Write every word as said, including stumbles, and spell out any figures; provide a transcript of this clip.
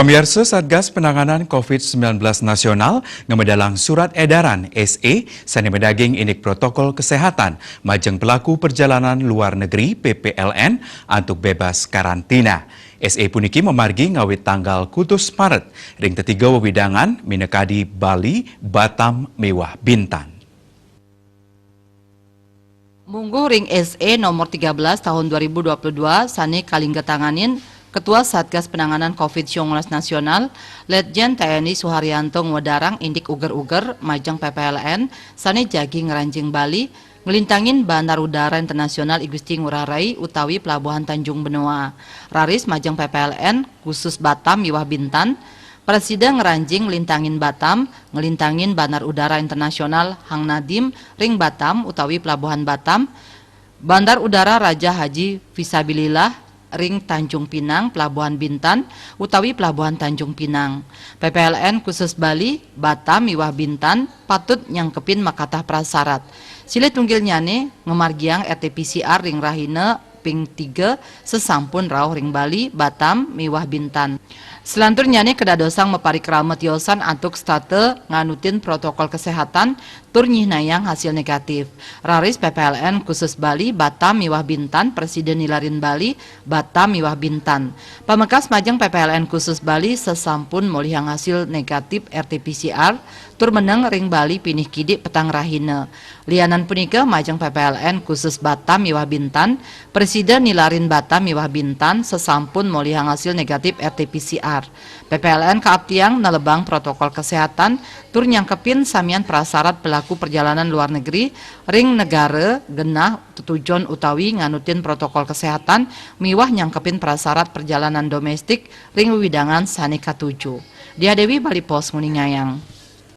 Pamiarsa, Satgas Penanganan covid sembilan belas Nasional ngamedalang surat edaran S E sane medaging indik protokol kesehatan majeng pelaku perjalanan luar negeri, P P L N, antuk bebas karantina. S E puniki mamargi ngawit tanggal kutus Maret ring tetiga wewidangan minakadi Bali, Batam, miwah Bintan. Mungguh ring S E nomor tiga belas tahun dua ribu dua puluh dua sane kalingga tanganin Ketua Satgas Penanganan covid sembilan belas Nasional, Letjen T N I Suharyanto ngwedarang indik uger-uger majeng P P L N sane jagi ngranjing Bali, nglintangin Bandar Udara Internasional I Gusti Ngurah Rai utawi Pelabuhan Tanjung Benoa. Raris majeng P P L N khusus Batam miwah Bintan, prasida ngranjing nglintangin Batam, nglintangin Bandar Udara Internasional Hang Nadiem ring Batam utawi Pelabuhan Batam, Bandar Udara Raja Haji Fisabilillah ring Tanjung Pinang, Pelabuhan Bintan utawi Pelabuhan Tanjung Pinang. P P L N khusus Bali, Batam miwah Bintan patut nyangkepin makatah prasarat. Silih tunggilnyane ngamargiang R T P C R ring rahina ping tiga sesampun rauh ring Bali, Batam miwah Bintan. Selanturnyane kadadosang maparikrama tiosan antuk setata nganutin protokol kesehatan tur nyihnayang hasil negatif. Raris P P L N khusus Bali, Batam miwah Bintan prasida nilarin Bali, Batam miwah Bintan. Pamekas majeng P P L N khusus Bali sesampun molihang hasil negatif R T P C R tur meneng ring Bali pinih kidik petang rahina. Lianan punika majeng P P L N khusus Batam miwah Bintan prasida nilarin Batam miwah Bintan sesampun molihang hasil negatif R T P C R. P P L N kaaptiang nelebang protokol kesehatan tur nyangkepin samian prasarat pelaku perjalanan luar negeri ring negara genah tetujon utawi nganutin protokol kesehatan miwah nyangkepin prasarat perjalanan domestik ring wewidangan sane katuju. Dia Dewi, Bali Post, nguningayang.